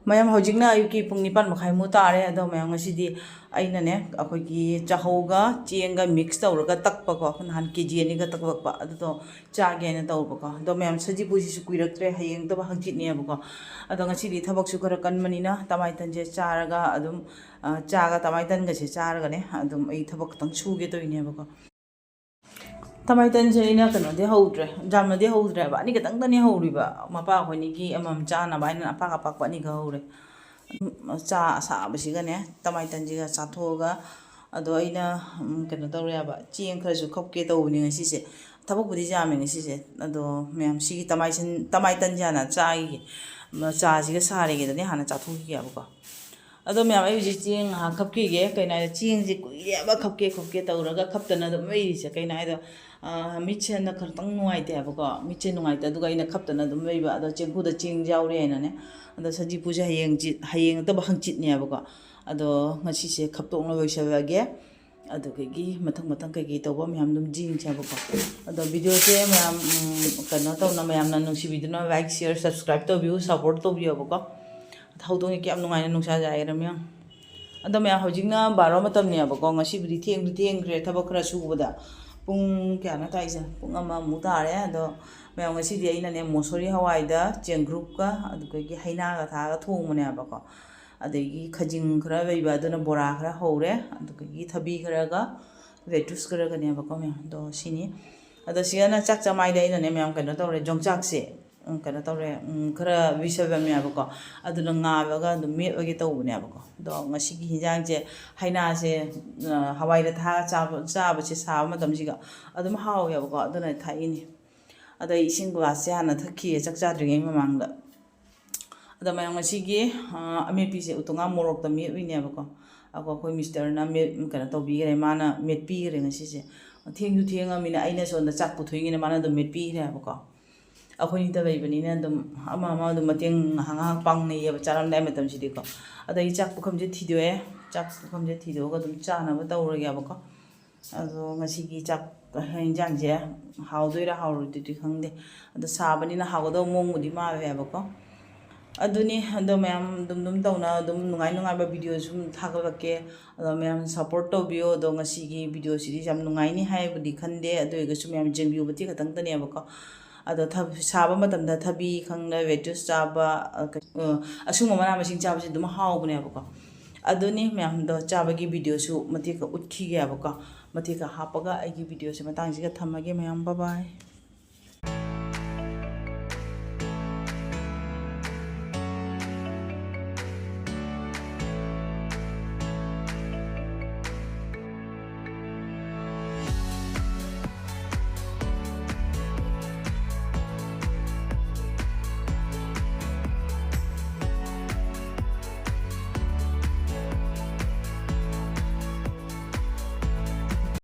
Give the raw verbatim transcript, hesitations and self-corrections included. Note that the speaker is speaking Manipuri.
ꯃꯌꯥꯝ, ꯍꯧꯖꯤꯛꯅ ꯑꯌꯨꯛꯀꯤ ꯄꯨꯡ ꯅꯤꯄꯥꯟ ꯃꯈꯥꯏꯃꯨꯛ ꯇꯥꯔꯦ꯫ ꯑꯗꯣ ꯃꯌꯥꯝ, ꯉꯁꯤꯗꯤ ꯑꯩꯅꯅꯦ, ꯑꯩꯈꯣꯏꯒꯤ ꯆꯥꯍꯧꯒ ꯆꯦꯡꯒ mix ꯇꯧꯔꯒ ꯇꯛꯄꯀꯣ, ꯅꯍꯥꯟ ꯀꯦ ꯖꯤ ꯑꯅꯤꯒ ꯇꯛꯂꯛꯄ, ꯑꯗꯨꯗꯣ ꯆꯥꯒꯦ ꯍꯥꯏꯅ ꯇꯧꯕꯀꯣ꯫ ꯑꯗꯣ ꯃꯌꯥꯝ, ꯁꯖꯤꯕꯨꯁꯤꯁꯨ ꯀꯨꯏꯔꯛꯇ꯭ꯔꯦ, ꯍꯌꯦꯡ ꯅꯠꯇꯕ ꯍꯪꯆꯤꯠꯅꯦꯕꯀꯣ꯫ ꯑꯗꯣ ꯉꯁꯤꯗꯤ ꯊꯕꯛꯁꯨ ꯈꯔ ꯀꯟꯕꯅꯤꯅ ꯇꯃꯥꯏ ꯇꯟꯁꯦ ꯆꯥꯔꯒ ꯑꯗꯨꯝ, ꯑ, ꯆꯥꯒ ꯇꯃꯥꯏ ꯇꯟꯒꯁꯦ ꯆꯥꯔꯒꯅꯦ ꯑꯗꯨꯝ ꯑꯩ ꯊꯕꯛ ꯈꯛꯇꯪ ꯁꯨꯒꯦ ꯇꯧꯔꯤꯅꯦꯕꯀꯣ꯫ ꯇꯃꯥꯏ ꯇꯟꯁꯦ ꯑꯩꯅ ꯀꯩꯅꯣꯗꯤ ꯍꯧꯗ꯭ꯔꯦ, ꯌꯥꯝꯅꯗꯤ ꯍꯧꯗ꯭ꯔꯦꯕ, ꯑꯅꯤ ꯈꯛꯇꯪꯗꯅꯤ ꯍꯧꯔꯤꯕ꯫ ꯃꯄꯥ ꯑꯩꯈꯣꯏꯅꯤꯒꯤ ꯑꯃꯃꯝ ꯆꯥꯅꯕ ꯍꯥꯏꯅ ꯑꯄꯥꯛ ꯑꯄꯥꯛꯄ ꯑꯅꯤꯒ ꯍꯧꯔꯦ꯫ ꯎꯝ, ꯆꯥ ꯑꯁꯥꯕꯁꯤꯒꯅꯦ, ꯇꯃꯥꯏ ꯇꯟꯁꯤꯒ ꯆꯥꯊꯣꯛꯑꯒ, ꯑꯗꯣ ꯑꯩꯅ, ꯎꯝ, ꯀꯩꯅꯣ ꯇꯧꯔꯦꯕ, ꯆꯦꯡ ꯈꯔꯁꯨ ꯈꯞꯀꯦ ꯇꯧꯕꯅꯤ ꯉꯁꯤꯁꯦ꯫ ꯊꯕꯛꯄꯨꯗꯤ ꯌꯥꯝꯃꯦ ꯉꯁꯤꯁꯦ, ꯑꯗꯣ ꯃꯌꯥꯝ, ꯁꯤꯒꯤ ꯇꯃꯥꯏ ꯁꯟ-, ꯇꯃꯥꯏ ꯇꯟꯁꯦ ꯍꯥꯟꯅ ꯆꯥꯈꯤꯒꯦ꯫ ꯃ-, ꯆꯥꯁꯤꯒ ꯁꯥꯔꯤꯉꯩꯗꯅꯦ ꯍꯥꯟꯅ ꯆꯥꯊꯣꯛꯈꯤꯒꯦꯕꯀꯣ꯫ ꯑꯗꯣ ꯃꯌꯥꯝ, ꯑꯩ ꯍꯧꯖꯤꯛ ꯆꯦꯡ ꯉꯥꯏꯍꯥꯛ ꯈꯞꯈꯤꯒꯦ꯫ ꯀꯩꯅꯣ ꯍꯥꯏꯔꯦ, ꯆꯦꯡꯁꯦ ꯀꯨꯏꯔꯦꯕ ꯈꯞꯀꯦ ꯈꯞꯀꯦ ꯇꯧꯔꯒ ꯈꯞꯇꯅ ꯑꯗꯨꯝ ꯂꯩꯔꯤꯁꯦ꯫ ꯀꯩꯅꯣ ꯍꯥꯏꯗꯣ, ꯑ, ꯃꯤꯠꯁꯦ ꯍꯟꯗꯛ ꯈꯔꯇꯪ ꯅꯨꯡꯉꯥꯏꯇꯦ ꯍꯥꯏꯕꯀꯣ, ꯃꯤꯠꯁꯦ ꯅꯨꯡꯉꯥꯏꯇꯦ꯫ ꯑꯗꯨꯒ ꯑꯩꯅ ꯈꯞꯇꯅ ꯑꯗꯨꯝ ꯂꯩꯕ, ꯑꯗꯣ ꯆꯦꯡꯐꯨꯗ ꯆꯦꯡ ꯌꯥꯎꯔꯤ ꯍꯥꯏꯅꯅꯦ꯫ ꯑꯗꯣ ꯁꯖꯤꯕꯨꯁꯦ ꯍꯌꯦꯡ ꯆꯤ-, ꯍꯌꯦꯡ ꯅꯠꯇꯕ ꯍꯪꯆꯤꯠꯅꯦꯕꯀꯣ꯫ ꯑꯗꯣ ꯉꯁꯤꯁꯦ ꯈꯞꯇꯣꯛꯅ ꯂꯣꯏꯁꯤꯜꯂꯒꯦ꯫ ꯑꯗꯨꯗꯒꯤ ꯃꯊꯪ ꯃꯊꯪ ꯀꯩꯀꯩ ꯇꯧꯕ ꯃꯌꯥꯝ ꯑꯗꯨꯝ ꯌꯦꯡꯁꯦꯕꯀꯣ꯫ ꯑꯗꯣ ꯚꯤꯗꯤꯑꯣꯁꯦ ꯃꯌꯥꯝ, ꯎꯝ, ꯀꯩꯅꯣ ꯇꯧꯅ, ꯃꯌꯥꯝꯅ ꯅꯨꯡꯁꯤꯕꯤꯗꯨꯅ like, share, subscribe ꯇꯧꯕꯤꯌꯨ, support ꯇꯧꯕꯤꯌꯣꯕꯀꯣ꯫ ꯍꯧꯗꯣꯡꯁꯦ ꯀꯌꯥꯝ ꯅꯨꯡꯉꯥꯏꯅ ꯅꯨꯡꯁꯥ ꯌꯥꯏꯔꯝꯃꯤ ꯌꯦꯡꯉꯣ꯫ ꯑꯗꯣ ꯃꯌꯥꯝ, ꯍꯧꯖꯤꯛꯅ ꯕꯥꯔꯣ ꯃꯇꯝꯅꯦꯕꯀꯣ, ꯉꯁꯤꯕꯨꯗꯤ ꯊꯦꯡꯗꯤ ꯊꯦꯡꯈ꯭ꯔꯦ ꯊꯕꯛ ꯈꯔ ꯁꯨꯕꯗ꯫ ꯄꯨꯡ ꯀꯌꯥꯅꯣ ꯇꯥꯛꯏꯁꯦ? ꯄꯨꯡ ꯑꯃꯃꯨꯛ ꯇꯥꯔꯦ꯫ ꯑꯗꯣ ꯃꯌꯥꯝ, ꯉꯁꯤꯗꯤ ꯑꯩꯅꯅꯦ ꯃꯣꯁꯣꯔꯤ ꯍꯋꯥꯏꯗ ꯆꯦꯡꯒ꯭ꯔꯨꯞꯀ ꯑꯗꯨꯗꯒꯤ ꯍꯩꯅꯥꯒ ꯊꯥꯛꯑꯒ ꯊꯣꯡꯕꯅꯦꯕꯀꯣ꯫ ꯑꯗꯒꯤ ꯈꯖꯤꯡ ꯈꯔ ꯂꯩꯕ, ꯑꯗꯨꯅ ꯕꯣꯔꯥ ꯈꯔ ꯍꯧꯔꯦ, ꯑꯗꯨꯗꯒꯤ ꯊꯕꯤ ꯈꯔꯒ lettuce ꯈꯔꯒꯅꯦꯕꯀꯣ ꯃꯌꯥꯝ꯫ ꯑꯗꯣ ꯁꯤꯅꯤ꯫ ꯑꯗꯣ ꯁꯤꯗꯅ ꯆꯥꯛ ꯆꯃꯥꯏꯗ ꯑꯩꯅꯅꯦ ꯃꯌꯥꯝ ꯀꯩꯅꯣ ꯇꯧꯔꯦ, ꯌꯣꯡꯆꯥꯛꯁꯦ, ꯎꯝ, ꯀꯩꯅꯣ ꯇꯧꯔꯦ, ꯎꯝ, ꯈꯔ ꯕꯤꯁꯜꯂꯝꯃꯦꯕꯀꯣ, ꯑꯗꯨꯅ ꯉꯥꯜꯂꯒ ꯑꯗꯨꯝ ꯃꯦꯠꯂꯒꯦ ꯇꯧꯕꯅꯦꯕꯀꯣ꯫ ꯑꯗꯣ ꯉꯁꯤꯒꯤ ꯍꯤꯟꯖꯥꯡꯁꯦ ꯍꯩꯅꯥꯁꯦ, ꯑ, ꯍꯋꯥꯏꯗ ꯊꯥꯛꯑꯒ ꯆꯥꯕ, ꯆꯥꯕꯁꯦ ꯁꯥꯕ ꯃꯇꯝꯁꯤꯒ ꯑꯗꯨꯝ ꯍꯥꯎꯋꯦꯕꯀꯣ, ꯑꯗꯨꯅ ꯊꯥꯛꯏꯅꯤ꯫ ꯑꯗꯣ ꯑꯩ ꯏꯁꯤꯡ ꯒ꯭ꯂꯥꯁꯁꯦ ꯍꯥꯟꯅ ꯊꯛꯈꯤꯌꯦ ꯆꯥꯛ ꯆꯥꯗ꯭ꯔꯤꯉꯩ ꯃꯃꯥꯡꯗ꯫ ꯑꯗꯣ ꯃꯌꯥꯝ, ꯉꯁꯤꯒꯤ, ꯑ, ꯑꯃꯦꯠꯄꯤꯁꯦ ꯎꯇꯣꯡꯉꯥ ꯃꯣꯔꯣꯛꯇ ꯃꯦꯠꯂꯤꯅꯦꯕꯀꯣ꯫ ꯑꯗꯣ ꯑꯩꯈꯣꯏ ꯃꯤꯁꯇꯔꯅ ꯃꯦꯠ-, ꯀꯩꯅꯣ ꯇꯧꯕꯤꯈ꯭ꯔꯦ, ꯃꯥꯅ ꯃꯦꯠꯄꯤꯈ꯭ꯔꯦ ꯉꯁꯤꯁꯦ꯫ ꯊꯦꯡꯁꯨ ꯊꯦꯡꯉꯃꯤꯅ ꯑꯩꯅ ꯁꯣꯝꯗ ꯆꯥꯛ ꯄꯨꯊꯣꯛꯏꯉꯩꯗ ꯃꯥꯅ ꯑꯗꯨꯝ ꯃꯦꯠꯄꯤꯈ꯭ꯔꯦꯕꯀꯣ꯫ ꯑꯩꯈꯣꯏꯅꯤꯗ ꯂꯩꯕꯅꯤꯅ ꯑꯗꯨꯝ ꯑꯃ ꯑꯃ ꯑꯗꯨꯝ ꯃꯇꯦꯡ ꯉꯥꯏꯍꯥꯛ ꯉꯥꯏꯍꯥꯛ ꯄꯥꯡꯅꯩꯌꯦꯕ ꯆꯥꯔꯝꯗꯥꯏ ꯃꯇꯝꯁꯤꯗꯤꯀꯣ꯫ ꯑꯗꯒꯤ ꯆꯥꯛ ꯄꯨꯈꯝꯁꯦ ꯊꯤꯗꯣꯛꯑꯦ꯫ ꯆꯥꯛ ꯄꯨꯈꯝꯁꯦ ꯊꯤꯗꯣꯛꯑꯒ ꯑꯗꯨꯝ ꯆꯥꯅꯕ ꯇꯧꯔꯒꯦꯕꯀꯣ꯫ ꯑꯗꯣ ꯉꯁꯤꯒꯤ ꯆꯥꯛ ꯍꯦꯟꯖꯥꯡꯁꯦ ꯍꯥꯎꯗꯣꯏꯔꯥ ꯍꯥꯎꯔꯣꯏꯗꯣꯏꯗꯤ ꯈꯪꯗꯦ꯫ ꯑꯗꯣ ꯁꯥꯕꯅꯤꯅ ꯍꯥꯎꯒꯗꯧꯕ ꯃꯑꯣꯡꯕꯨꯗꯤ ꯃꯥꯜꯂꯦꯕꯀꯣ꯫ ꯑꯗꯨꯅꯤ, ꯑꯗꯣ ꯃꯌꯥꯝ ꯑꯗꯨꯝ ꯑꯗꯨꯝ ꯇꯧꯅ ꯑꯗꯨꯝ ꯅꯨꯡꯉꯥꯏ ꯅꯨꯡꯉꯥꯏꯕ ꯚꯤꯗꯤꯑꯣ ꯁꯨꯝ ꯊꯥꯒꯠꯂꯛꯀꯦ꯫ ꯑꯗꯣ ꯃꯌꯥꯝ ꯁꯞꯄꯣꯔꯠ ꯇꯧꯕꯤꯌꯣ꯫ ꯑꯗꯣ ꯉꯁꯤꯒꯤ ꯚꯤꯗꯤꯑꯣꯁꯤꯗꯤ ꯌꯥꯝ ꯅꯨꯡꯉꯥꯏꯅꯤ ꯍꯥꯏꯕꯨꯗꯤ ꯈꯟꯗꯦ, ꯑꯗꯨ ꯑꯣꯏꯔꯒꯁꯨ ꯃꯌꯥꯝ ꯌꯦꯡꯕꯤꯌꯨ, ꯃꯇꯦꯛ ꯈꯛꯇꯪꯇꯅꯦꯕꯀꯣ꯫ ꯑꯗꯣ ꯊ- ꯁꯥꯕ ꯃꯇꯝꯗ ꯊꯕꯤ ꯈꯪꯗꯦ, ꯂꯦꯇꯨꯁ ꯆꯥꯕ, ꯑ, ꯀ-, ꯑ, ꯑꯁꯨꯝꯕ ꯃꯅꯥ ꯃꯁꯤꯡ ꯆꯥꯕꯁꯦ ꯑꯗꯨꯝ ꯍꯥꯎꯕꯅꯦꯕꯀꯣ꯫ ꯑꯗꯨꯅꯤ ꯃꯌꯥꯝꯗꯣ, ꯆꯥꯕꯒꯤ ꯚꯤꯗꯤꯑꯣꯁꯨ ꯃꯇꯦꯛ ꯈꯛ ꯎꯠꯈꯤꯒꯦꯕꯀꯣ꯫ ꯃꯇꯦꯛ ꯈꯛ ꯍꯥꯞꯄꯒ ꯑꯩꯒꯤ ꯚꯤꯗꯤꯑꯣꯁꯦ ꯃꯇꯥꯡꯁꯤꯒ ꯊꯝꯃꯒꯦ ꯃꯌꯥꯝ, ꯕꯥꯏ ꯕꯥꯏ꯫